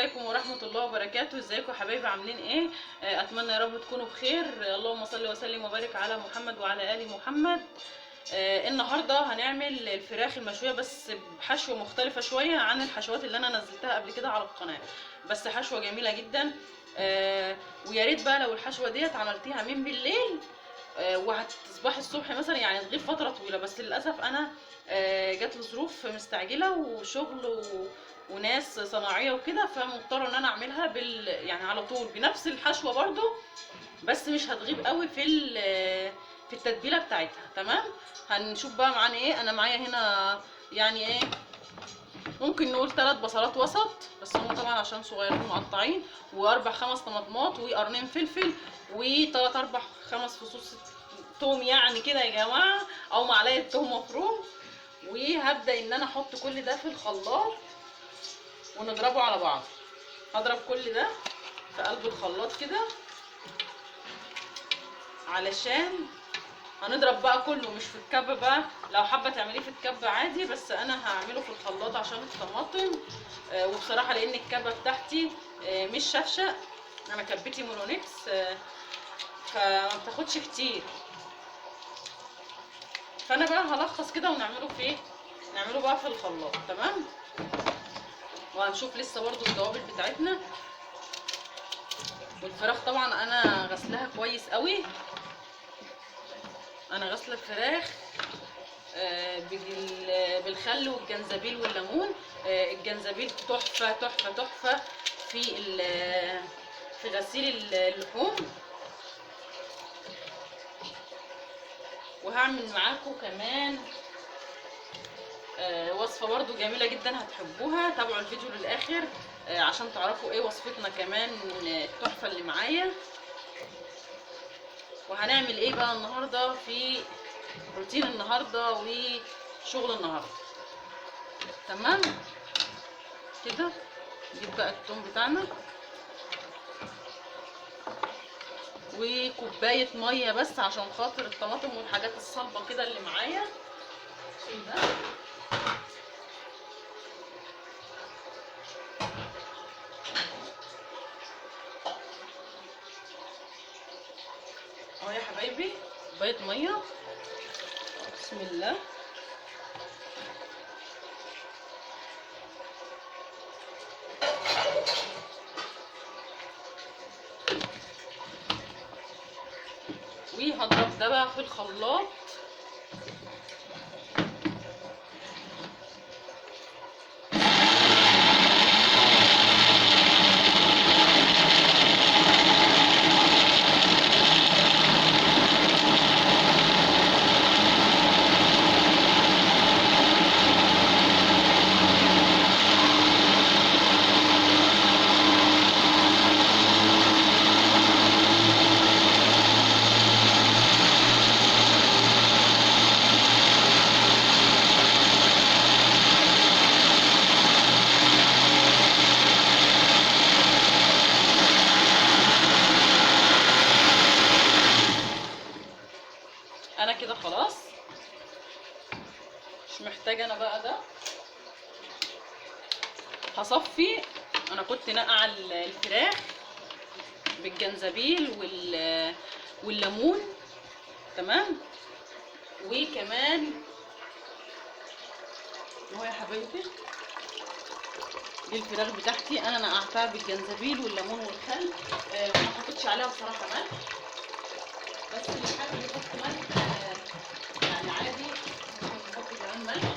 عليكم ورحمة الله وبركاته. ازيكم يا حبايبي، عاملين ايه؟ اتمنى يا رب تكونوا بخير. اللهم صل وسلم وبارك على محمد وعلى ال محمد. النهارده هنعمل الفراخ المشويه بس بحشوه مختلفة شوية عن الحشوات اللي انا نزلتها قبل كده على القناة، بس حشوه جميلة جدا. ويا ريت بقى لو الحشوه ديت عملتيها من بالليل وهتصبحي الصبح مثلا، يعني تغيب فترة طويلة، بس للاسف انا جات لي ظروف مستعجلة وشغل وناس صناعية وكده، فمضطره ان انا اعملها يعني على طول بنفس الحشوه برضو، بس مش هتغيب قوي في التتبيله بتاعتها. تمام، هنشوف بقى معانا ايه. انا معايا هنا يعني ايه، ممكن نقول 3 بصلات وسط، بس هم طبعا عشان صغيرين مقطعين، و4 5 طماطمات، وقرنين فلفل، و3 4 5 فصوص توم يعني كده يا جماعة، او معلقه توم مفروم. وهبدا ان انا احط كل ده في الخلاط ونضربه على بعض. هضرب كل ده في قلب الخلاط كده، علشان هنضرب بقى كله، مش في الكب بقى. لو حابة تعمليه في الكب عادي، بس انا هعمله في الخلاط عشان الطماطم. وبصراحة لان الكبه بتاعتي مش شفشه، انا كبتي مولونكس، فما بتاخدش كتير. فانا بقى هلخص كده ونعمله في نعمله بقى في الخلاط. تمام، وهنشوف لسه برضو التوابل بتاعتنا. والفراخ طبعا انا غسلها كويس قوي، انا غسله الفراخ بالخل والجنزبيل والليمون. الجنزبيل تحفة تحفة تحفة في غسيل اللحوم. وهعمل معاكم كمان وصفه برضو جميلة جدا هتحبوها، تابعوا الفيديو للاخر عشان تعرفوا ايه وصفتنا كمان التحفة اللي معايا. وهنعمل ايه بقى النهارده في روتين النهارده وشغل النهارده. تمام كده، نجيب بقى التوم بتاعنا وكوبايه مية بس عشان خاطر الطماطم والحاجات الصلبة كده اللي معايا. شيل ده. اهو يا حبايبي كوباية مية، بسم الله. وهضرب ده بقى في الخلاط. انا كده خلاص مش محتاجه انا بقى ده، هصفي. انا كنت نقع الفراخ بالجنزبيل والليمون، تمام. وكمان اهو يا حبايبي دي الفراخ بتاعتي، انا نقعتها بالجنزبيل والليمون والخل. ما حطيتش عليها بصراحة ملح، بس اللي حابب يحط ملح يعني عادي، ممكن يحط كمان ملح.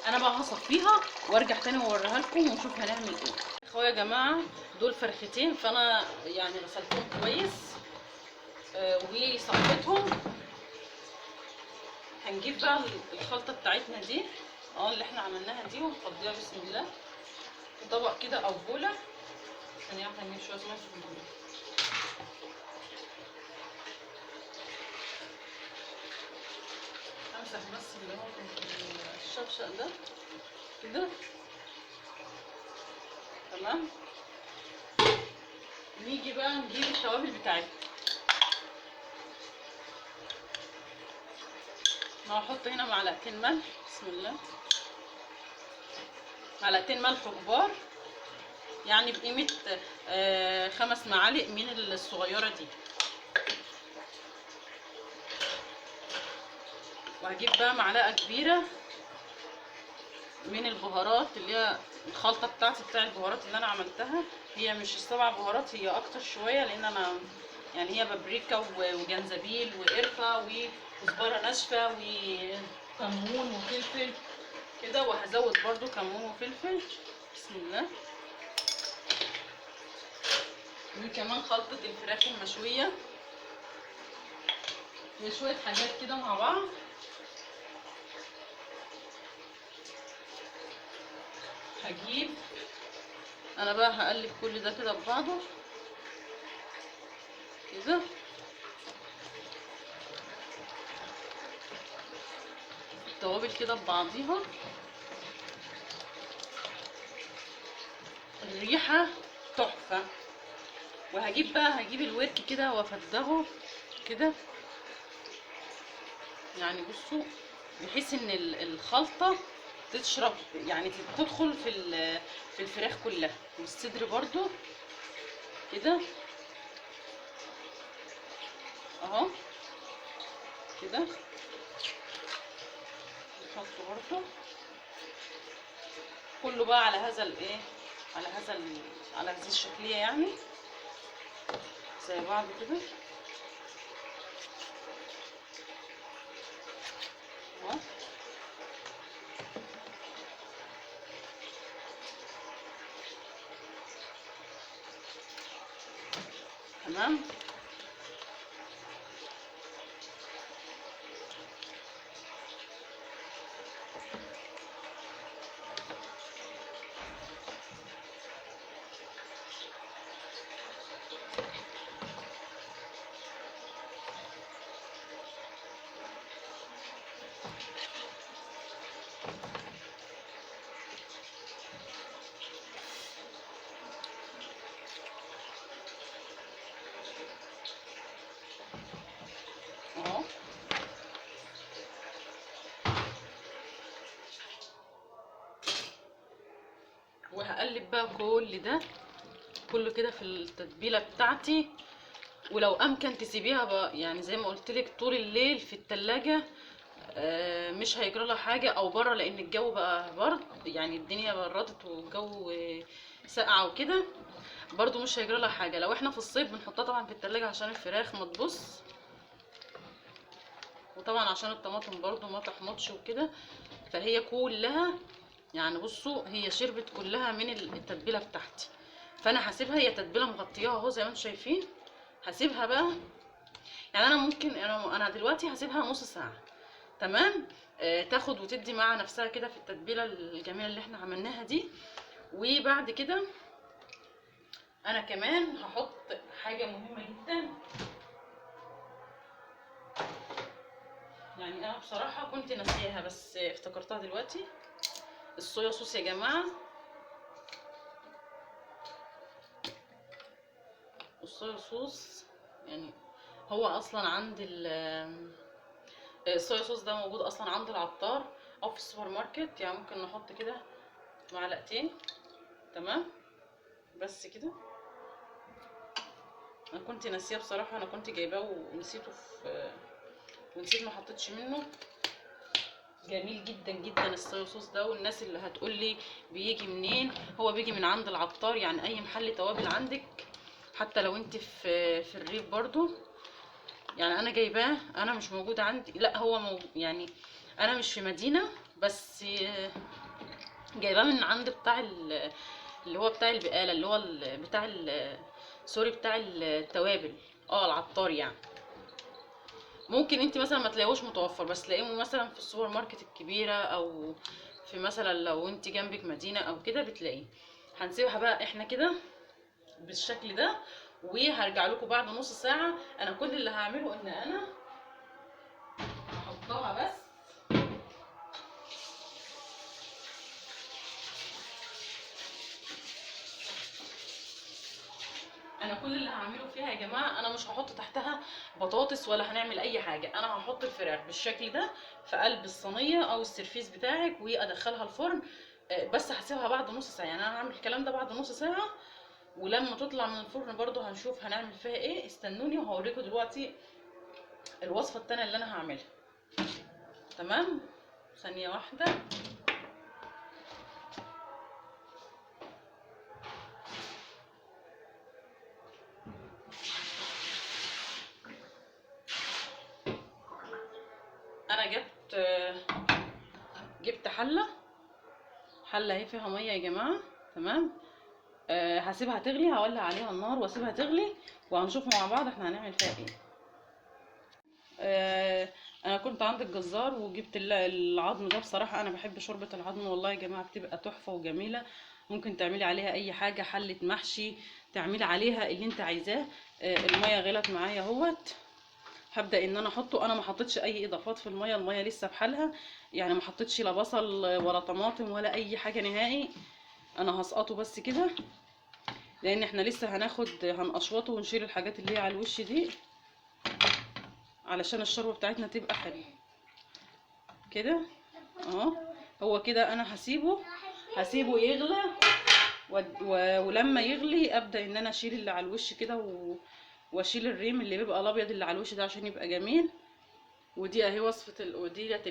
انا بقى هصفيها وارجع تاني واوريها لكم ونشوف هنعمل ايه. اخويا يا جماعة دول فرختين، فانا يعني غسلتهم كويس وصفيتهم. هنجيب بقى الخلطة بتاعتنا دي اللي احنا عملناها دي، ونفضيها بسم الله في طبق كده او بوله. ثانية واحدة نجيب شوية مية في البوله. امسح بس اللي هو الشفشق ده كده. تمام، نيجي بقى نجيب التوابل بتاعتنا. انا هحط هنا معلقتين ملح، بسم الله، معلقتين ملح كبار، يعني بقيمة 5 معالق من الصغيرة دي. وهجيب بقى معلقه كبيرة من البهارات اللي هي الخلطة بتاعتي بتاع البهارات اللي انا عملتها. هي مش ال7 بهارات، هي اكتر شوية، لان انا يعني هي بابريكا وجنزبيل وقرفه وكزبره ناشفة وكمون وفلفل كده، وهزود برضو كمون وفلفل. بسم الله. وكمان خلطه الفراخ المشويه، هي شوية حاجات كده مع بعض. هجيب انا بقى هقلب كل ده كده ببعضه كده. التوابل كده ببعضيها، الريحة تحفة. وهجيب بقى، هجيب الورك كده وافدغه كده، يعني بصوا بحيث ان الخلطة تشرب، يعني تدخل في الفراخ كلها. والصدر برضو كده اهو كده نحطه برضو كله بقى على هذا الايه، على هذا على هذه الشكليه، يعني زي بعض كده اهو. تمام. اهو وهقلب بقى كل ده كله كده في التتبيله بتاعتي. ولو امكن تسيبيها بقى، يعني زي ما قلت لك طول الليل في التلاجة، مش هيجرى لها حاجة، او بره، لان الجو بقى برد، يعني الدنيا بردت والجو ساقعه وكده، برضو مش هيجرى لها حاجة. لو احنا في الصيف بنحطها طبعا في التلاجة عشان الفراخ ما تبص، وطبعا عشان الطماطم برضو ما تحمضش وكده. فهي كلها يعني بصوا هي شربت كلها من التتبيله بتاعتي. فانا هسيبها، هي تتبيله مغطياها اهو زي ما انتم شايفين. هسيبها بقى، يعني انا ممكن انا دلوقتي هسيبها نص ساعة، تمام، تاخد وتدي مع نفسها كده في التتبيله الجميلة اللي احنا عملناها دي. وبعد كده انا كمان هحط حاجة مهمة جدا، يعني انا بصراحة كنت ناسياها بس افتكرتها دلوقتي. الصويا صوص يا جماعة، الصويا صوص يعني هو اصلا عند الصويا صوص ده موجود اصلا عند العطار او في السوبر ماركت، يعني ممكن نحط كده معلقتين، تمام، بس كده. انا كنت ناسيه بصراحة، انا كنت جايباه ونسيته في ونسيت ما حطيتش منه. جميل جدا جدا الصويا صوص ده. والناس اللي هتقولي بيجي منين، هو بيجي من عند العطار، يعني اي محل توابل عندك، حتى لو انت في الريف برضو. يعني انا جايباه، انا مش موجود عندي، لا هو موجود، يعني انا مش في مدينة، بس جايباه من عند بتاع اللي هو بتاع البقالة، اللي هو بتاع سوري بتاع التوابل، العطار. يعني ممكن انت مثلا ما تلاقيهوش متوفر، بس تلاقيه مثلا في السوبر ماركت الكبيرة، او في مثلا لو انت جنبك مدينة او كده بتلاقيه. هنسيبها بقى احنا كده بالشكل ده، وهرجع لكم بعد نص ساعة. انا كل اللي هعمله ان انا هحطها بس انا كل اللي هعمله فيها يا جماعة، انا مش هحط تحتها بطاطس ولا هنعمل اي حاجة. انا هحط الفراخ بالشكل ده في قلب الصينية او السرفيس بتاعك، وادخلها الفرن. بس هسيبها بعد نص ساعة، يعني انا هعمل الكلام ده بعد نص ساعة، ولما تطلع من الفرن برضو هنشوف هنعمل فيها ايه. استنوني وهوريكم دلوقتي الوصفة التانية اللي انا هعملها. تمام، ثانية واحدة. انا جبت حله اهي فيها مية يا جماعة. تمام، هسيبها تغلي، هولع عليها النار واسيبها تغلي، وهنشوف مع بعض احنا هنعمل فيها ايه. انا كنت عند الجزار وجبت العظم ده. بصراحة انا بحب شوربة العظم والله يا جماعة، بتبقى تحفة وجميلة، ممكن تعملي عليها اي حاجة، حله محشي، تعملي عليها اللي انت عايزاه. المية غلت معايا اهوت، هبدا ان انا احطه. انا ما حطيتش اي اضافات في المية، المية لسه بحالها، يعني ما حطيتش لا بصل ولا طماطم ولا اي حاجة نهائي. انا هسقطه بس كده، لان احنا لسه هنقشوطه ونشيل الحاجات اللي هي على الوش دي، علشان الشوربة بتاعتنا تبقى حلوة كده اهو. هو كده انا هسيبه يغلى، ولما يغلي ابدا ان انا اشيل اللي على الوش كده، واشيل الريم اللي بيبقى الابيض اللي على الوش ده عشان يبقى جميل. ودي اهي وصفه وديت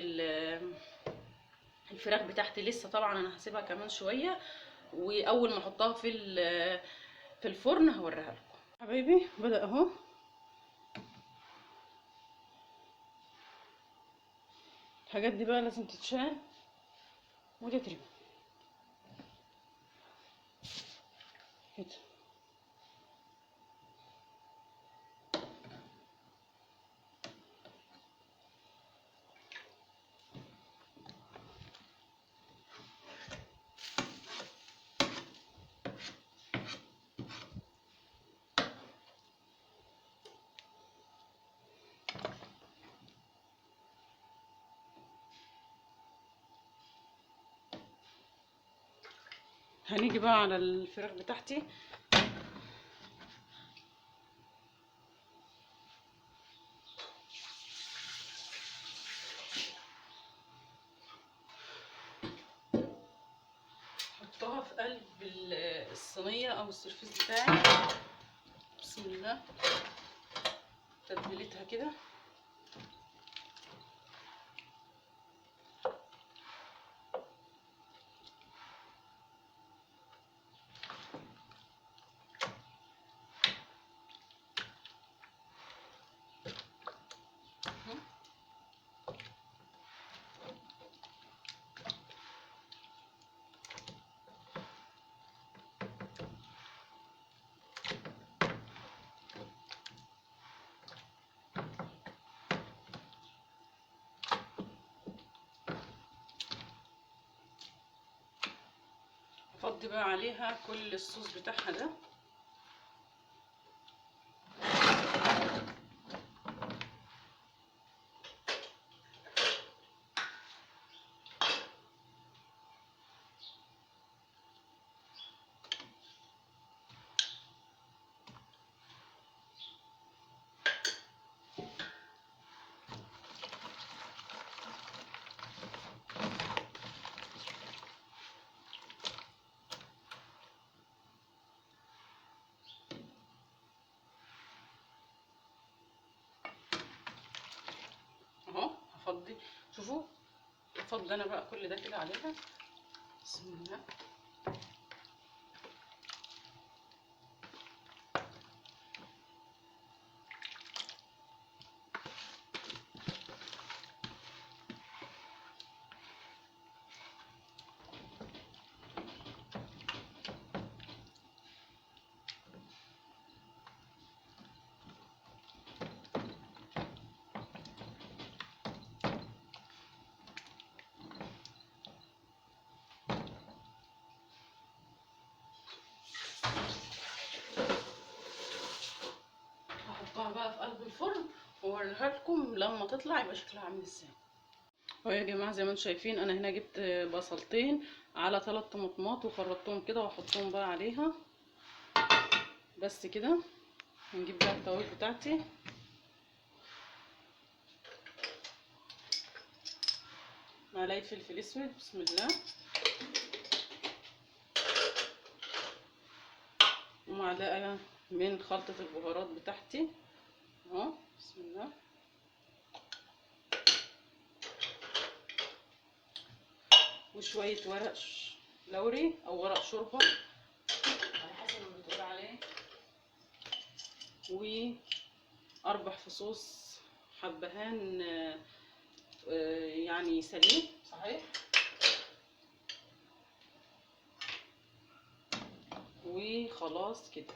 الفراخ بتاعتي لسه، طبعا انا هسيبها كمان شوية، واول ما احطها في الفرن هوريها لكم. حبايبي بدا اهو، الحاجات دي بقى لازم تتشال وتترمي كده. هنيجي بقى على الفراخ بتاعتي. حطها في قلب الصينية او السرفيس بتاعي. بسم الله، تتبيلتها كده. افضي بقى عليها كل الصوص بتاعها ده. افضي، شوفوا افضي انا بقى كل ده كده عليها. بسم الله. هحطها بقى في قلب الفرن واوريها لكم لما تطلع يبقى شكلها عامل ازاي. اهو يا جماعة زي ما انتم شايفين انا هنا جبت بصلتين على 3 طماطمات وخرطتهم كده واحطهم بقى عليها بس كده. هنجيب بقى التوابل بتاعتي، معلقه فلفل اسود، بسم الله، ومعلقة من خلطه البهارات بتاعتي اهو، بسم الله. وشوية ورق لوري او ورق شوربة على حسب ما بتقول عليه، و4 فصوص حبهان يعني سليم صحيح، وخلاص كده.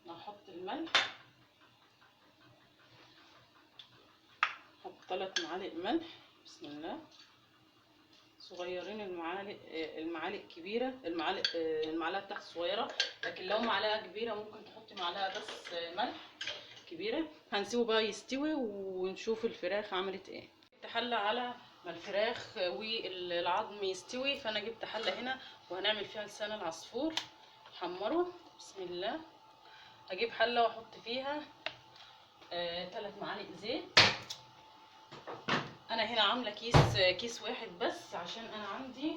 هحط الملح، هحط 3 معالق ملح، بسم الله، صغيرين المعالق، المعالق كبيرة، المعلقة بتاعت صغيرة، لكن لو معلقه كبيرة ممكن تحطي معلقه بس ملح كبيرة. هنسيبه بقى يستوي ونشوف الفراخ عملت ايه. حله على ما الفراخ والعظم يستوي، فانا جبت حله هنا وهنعمل فيها لسان العصفور، حمرة بسم الله. اجيب حله واحط فيها 3 معالق زيت. انا هنا عامله كيس واحد بس عشان انا عندي،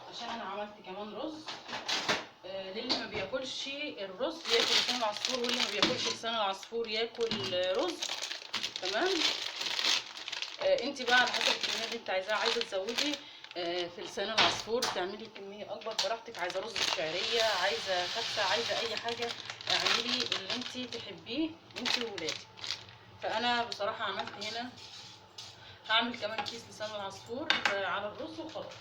عشان انا عملت كمان رز. للي ما بياكلش الرز ياكل لسان العصفور، واللي ما بياكلش لسان العصفور ياكل رز، تمام. انت بقى على حسب الكمية اللي انت عايزاها، عايزه تزودي في لسان العصفور تعملي كمية اكبر براحتك، عايزه رز بشعريه، عايزه كبسة، عايزه اي حاجة، اعملي اللي انت تحبيه انت وولادك. فانا بصراحة عملت هنا، هعمل كمان كيس لسان العصفور على الرز وخلاص.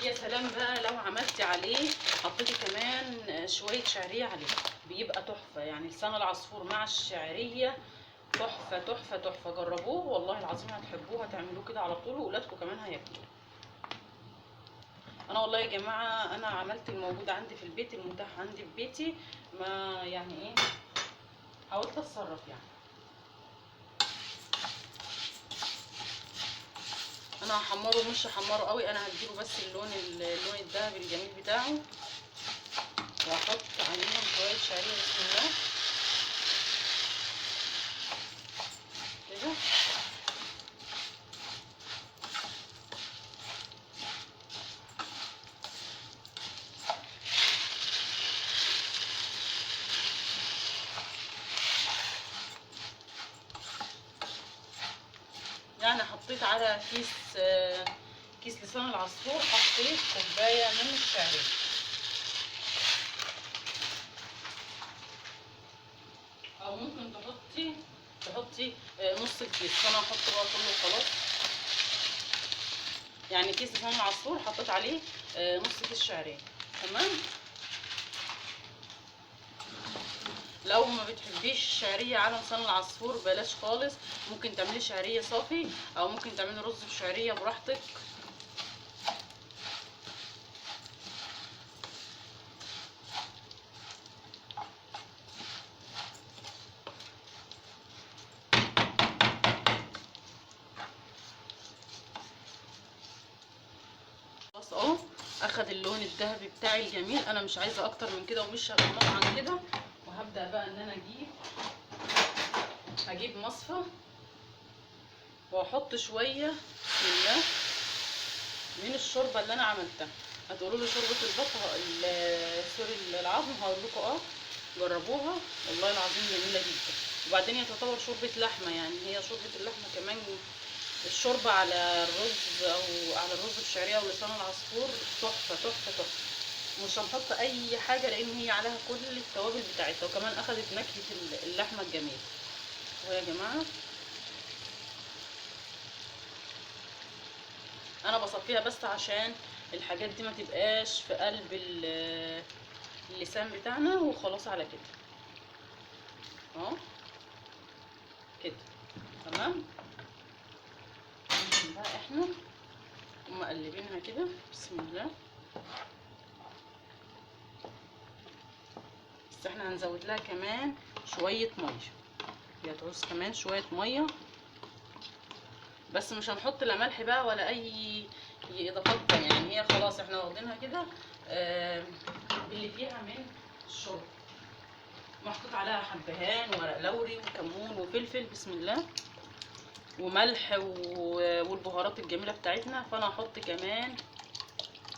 يا سلام بقى لو عملتي عليه، حطيتي كمان شوية شعرية عليه، بيبقى تحفة. يعني لسان العصفور مع الشعرية تحفة تحفة تحفة، جربوه والله العظيم هتحبوه، هتعملوه كده على طول واولادكم كمان هياكلوه. انا والله يا جماعة انا عملت الموجود عندي في البيت، المتاح عندي في بيتي، ما يعني ايه، حاولت اتصرف يعني. انا هحمره، مش هحمره قوي، انا هديله بس اللون الذهبي الجميل بتاعه، وهحط عليهم شوية شعرية بسم الله كده. يعني حطيت على كيس لسان العصفور، حطيت كوباية من الشعرية. او ممكن تحطي نص الكيس، فانا هحط بقى كله خلاص. يعني كيس لسان العصفور حطيت عليه نص كيس شعرية، تمام. لو ما بتحبيش الشعرية على لسان العصفور بلاش خالص، ممكن تعملي شعرية صافي، او ممكن تعملي رز بشعريه براحتك. خلاص اهو اخد اللون الذهبي بتاعي الجميل، انا مش عايزه اكتر من كده ومش هغمض عن كده. وهبدأ بقى ان انا هجيب مصفى واحط شوية بسم الله من الشوربة اللي انا عملتها. هتقولوا لي شوربة البط، سوري العظم، هقول لكم جربوها والله العظيم جميلة جدا. وبعدين هي تعتبر شوربة لحمه، يعني هي شوربة اللحمة كمان، الشوربة على الرز او على الرز بالشعريه او لسان العصفور تحفة تحفة تحفة. مش هنحط اي حاجة لان هي عليها كل التوابل بتاعتها، وكمان اخدت نكهة اللحمة الجميلة. ويا جماعة انا بصفيها بس عشان الحاجات دي ما تبقاش في قلب اللسان بتاعنا، وخلاص على كده اهو كده تمام. بقى احنا مقلبينها كده بسم الله، بس احنا هنزود لها كمان شوية مية، هي هتعوز كمان شوية مية، بس مش هنحط لا ملح بقى ولا اي اضافات تانية، يعني هي هي خلاص احنا واخدينها كده باللي فيها من الشرب. محطوط عليها حبهان وورق لوري وكمون وفلفل، بسم الله، وملح والبهارات الجميلة بتاعتنا. فانا هحط كمان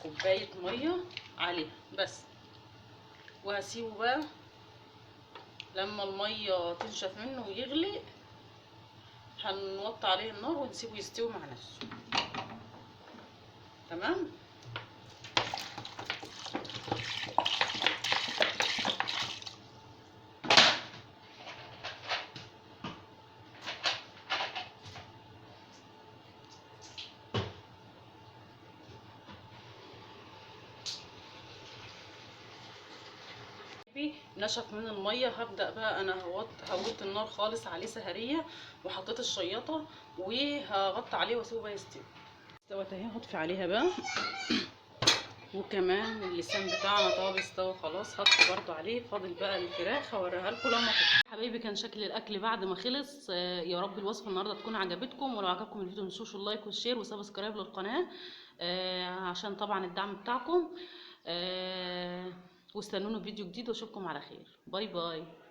كوباية مية عليها بس، وهسيبه بقى لما المية تنشف منه ويغلي، هنوطي عليه النار ونسيبه يستوي مع نفسه. تمام. نشف من المية. هبدا بقى انا هوطت النار خالص عليه سهريه، وحطيت الشياطه وهغطي عليه واسيبه بقى يستوي. استوت اهي، هطفي عليها بقى. وكمان اللسان بتاعنا طاب استوى خلاص، هطفي برده عليه. فاضل بقى الفراخ هوريها لكم لما تخلص. حبايبي كان شكل الاكل بعد ما خلص. يا رب الوصفة النهارده تكون عجبتكم، ولو عجبكم الفيديو ما تنسوش ال like وال share و subscribe للقناة عشان طبعا الدعم بتاعكم. واستنونا في فيديو جديد، واشوفكم على خير. bye bye.